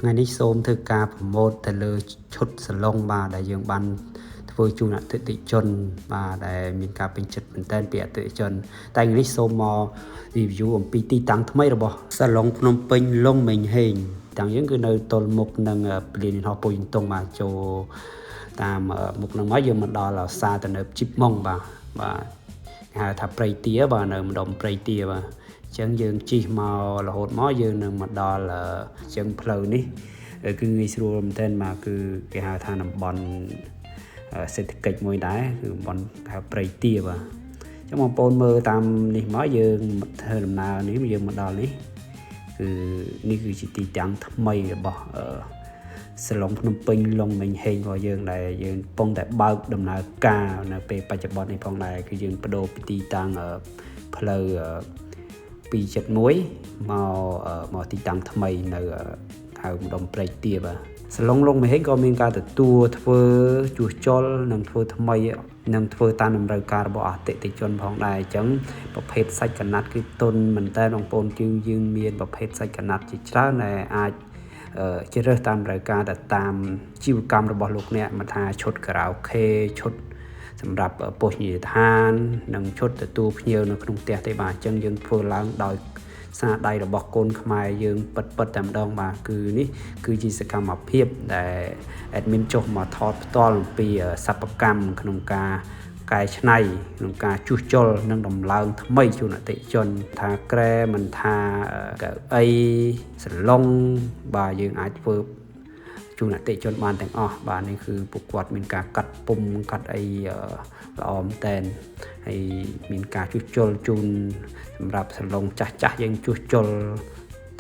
ថ្ងៃនេះសូមធ្វើការ promote ទៅលើឈុតសាឡុងបាទដែលយើងបានធ្វើជូនអតិថិជនបាទដែលមានការពេញចិត្តមែនទែនពីអតិថិជនតែថ្ងៃនេះសូមមក review អំពីទីតាំងថ្មីរបស់សាឡុងភ្នំពេញលងមេងហេងតាំងយើងគឺនៅទល់មុខនឹងពលានយន្តហោះពោធិ៍ចិនតុងបាទចូលតាមមុខនឹងមកយើងមកដល់ផ្សារទំនើបជីបម៉ុងបាទបាទគេហៅថាព្រៃទាបាទនៅម្ដុំព្រៃទាបាទអញ្ចឹងយើងជិះមករហូតមកយើងនឹងមកដល់អញ្ចឹងផ្លូវនេះគឺងាយស្រួលមែនទែនបាទគឺគេហៅថាតំបន់សេដ្ឋកិច្ចមួយដែរគឺតំបន់ហៅព្រៃទាបាទអញ្ចឹងបងប្អូនមើលតាមនេះមកយើងធ្វើដំណើរនេះយើងមកដល់នេះគឺនេះគឺជាទីតាំងថ្មីរបស់សាឡុងភ្នំពេញលងមេងហេងរបស់យើងដែលយើងកំពុងតែបើកដំណើរការនៅពេលបច្ចុប្បន្ននេះផងដែរគឺយើងបដូរពីទីតាំងផ្លូវ271មកមកទីតាំងថ្មីនៅហៅម្ដុំព្រែកទាបាទសាឡុងលងមេហេងក៏មានការទទួលធ្វើជួសជុលនិងធ្វើថ្មីនិងធ្វើតាមតម្រូវការរបស់អតិថិជនផងដែរអញ្ចឹងប្រភេទសាច់កណាត់គឺទន់មែនតើបងប្អូនគឺយើងមានប្រភេទសាច់កណាត់ជាច្រើនដែលអាចជ្រើសរើសតាមតម្រូវការទៅតាមជីវកម្មរបស់លោកអ្នកមិនថាឈុតខារ៉ាអូខេឈុតសម្រាប់ពោជនីយដ្ឋាននិងឈុតទទួលភ្ញៀវនៅក្នុងផ្ទះទេបាទអញ្ចឹងយើងធ្វើឡើងដោយស្នាដៃរបស់កូនខ្មែរយើងពិតពិតតែម្ដងបាទគឺនេះគឺជាសកម្មភាពដែល admin ចុះមកថតផ្ទាល់អំពីសិប្បកម្មក្នុងការកែច្នៃក្នុងការជួសជុលនិងដំឡើងថ្មីជូនអតិថិជនថាក្រែមិនថាកៅអីសាឡុងបាទយើងអាចធ្វើជូនអតិថិជនបានទាំងអស់បាទនេះគឺពួកគាត់មានការកាត់ពុំកាត់អីល្អមែនតែនហើយមានការជួសជុលជូនសម្រាប់សាឡុងចាស់ចាស់យើងជួសជុល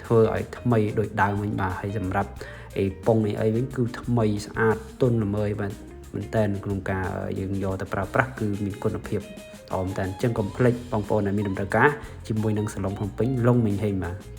ធ្វើឲ្យថ្មីដូចដើមវិញបាទហើយសម្រាប់អីប៉ុងអីអីវិញគឺថ្មីស្អាតទន់ល្មើយបាទមែនតែនក្នុងការយើងយកទៅប្រើប្រាស់គឺមានគុណភាពល្អមែនតែនអញ្ចឹងកុំភ្លេចបងប្អូនដែលមានតម្រូវការជាមួយនឹងសាឡុងភ្នំពេញលងមេងហេងបាទ។